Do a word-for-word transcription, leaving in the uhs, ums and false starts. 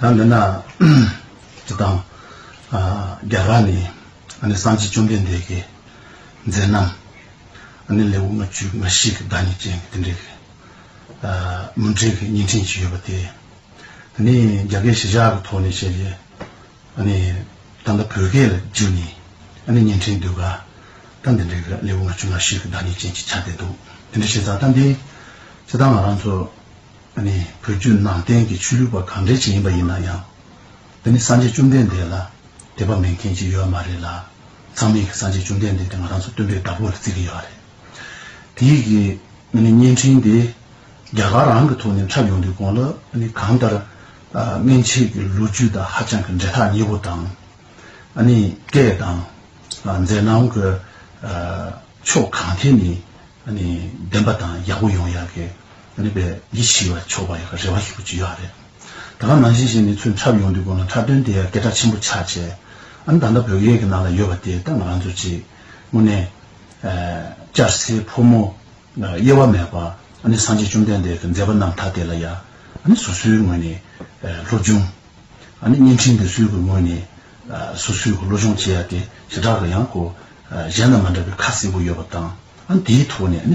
ད་འདི་ན་སྤྱིར་བཏང་རྒྱ་གར་ནས་ཨ་ནི་སངས་རྒྱས་བཅོམ་ལྡན་འདས་ཀྱི་མཛད་རྣམ། ཨ་ནི་ལེའུ་ལྔ་བཅུ་ང་བཞི་གི་བདག་ཉིད་ཅན་གྱི་དེ་འདྲའི་གི་མུ་འབྲེལ་གྱི་བརྙན་འཕྲིན་ཅིག་ཡོད་པ་དེ། དེ་ནས་རྒྱ་སྐད་གཞིས་ཆགས་ཀྱི་ཐོག་ནས་བཤད་རྗེས། ཨ་ནི་ད་ལྟ་བོད་སྐད་ལ་བསྒྱུར་ནས་ཨ་ནི་བརྙན་འཕྲིན་ཟློས་གར་ད་འདི་འདྲའི་གི་ལེའུ་ལྔ་བཅུ་ང་བཞི་གི་བདག་ཉིད་ཅན་ཅིག་ཆགས་བསྡད་འདུག་དེ་འདྲ་བྱས་ཙང་ད་འདི་སྤྱིར་བཏང་ང་རང་ཚོ་ཨ་ནི་བོད་བརྒྱུད་ནང་བསྟན་གྱི་ཆོས་ལུགས་པ་གང་འདྲ་ཅིག་ཡིན་པ་ཡིན་ན་ཡང་། དེ་ནི་སངས་རྒྱས་བཅོམ་ལྡན་འདས་ལ་དད་པ་མེད་མཁན་ཅིག་ཡོད་མ་རེད་ལ། ཚང་མས་ཀྱི་སངས་རྒྱས་བཅོམ་ལྡན་འདས་དེ་ང་རང་ཚོ་སྟོན་པའི་བདག་པོ་ལ་བརྩི་གི་ཡོད་རེད། དེའི་གི་ཨ་ནི་བརྙན་འཕྲིན་དེ་རྒྱ་གར་རང་གི་ཐོག་ནས་འཁྲབ་ཡོང་དུས་གོང་ལ་ཨ་ནི་གང་ལྟར་ཨ་སྔོན་ཆད་ཀྱི་ལོ་རྒྱུས་དང་ཧ་ཅང་གི་འབྲེལ་ཐག་ཉེ་པོ་དང་། ཨ་ནི་སྐད་དང་ཨ་མཛད་རྣམ་གྱི་ཨ་ཕྱོགས་གང་ཐད་ནས་ཨ་ནི་བདེན་པ་དང་ཡག་པོ་ཡོང་ཡག་གི་ཨ་ནི་དཔེ་ཡིད་ཆེས་པ་ཆོག་པ་ཡག་གི་རེ་བ་ཞིག་ཅིག་ཡོད་རེད། ད་ག་ནང་བཞིན་བྱས་ནས་ཚུར་འཁྲབ་ཡོང་དུས་གོང་ལ་འཁྲབ་སྟོན་དེ་ཡང་སྐད་གྲགས་ཆེན་པོ་ཆགས་བྱས། ཨ་ནི་ད་ལྟ་བོད་སྐད་ཀྱི་ནང་ལ་ཡོད་པ་དེ་ད་ང་རང་ཚོ་ཅིག་དངོས་གནས་ཨ་སྐྱ་སེར་ཕོ་མོ་དབྱེ་བ་མེད་པ་ཨ་ནི་སངས་རྒྱས་བཅོམ་ལྡན་འདས་ཀྱི་མཛད་པ་རྣམ་ཐར་དེ་ལ་ཡང་ཨ་ནི་སོ་སོའི་ངོས་ནས་ཨ་སློབ་སྦྱོང་། ཨ་ནི་བརྙན་འཕྲིན་འདི་ཚོའི་གི་ངོས་ནས་ཨ་སོ་སོའི་གི་སློབ་སྦྱོང་བྱེད་ཡ་དེ་ཞེ་དྲག་གི་ཡང་ཁོ་ཨ་གཞན་དང་མ་འདྲ་བའི་ཁ་གསལ་པོ་ཡོད་པ་དང་། ཨ་ནི་དེའི་ཐོག་ནས་ཨ་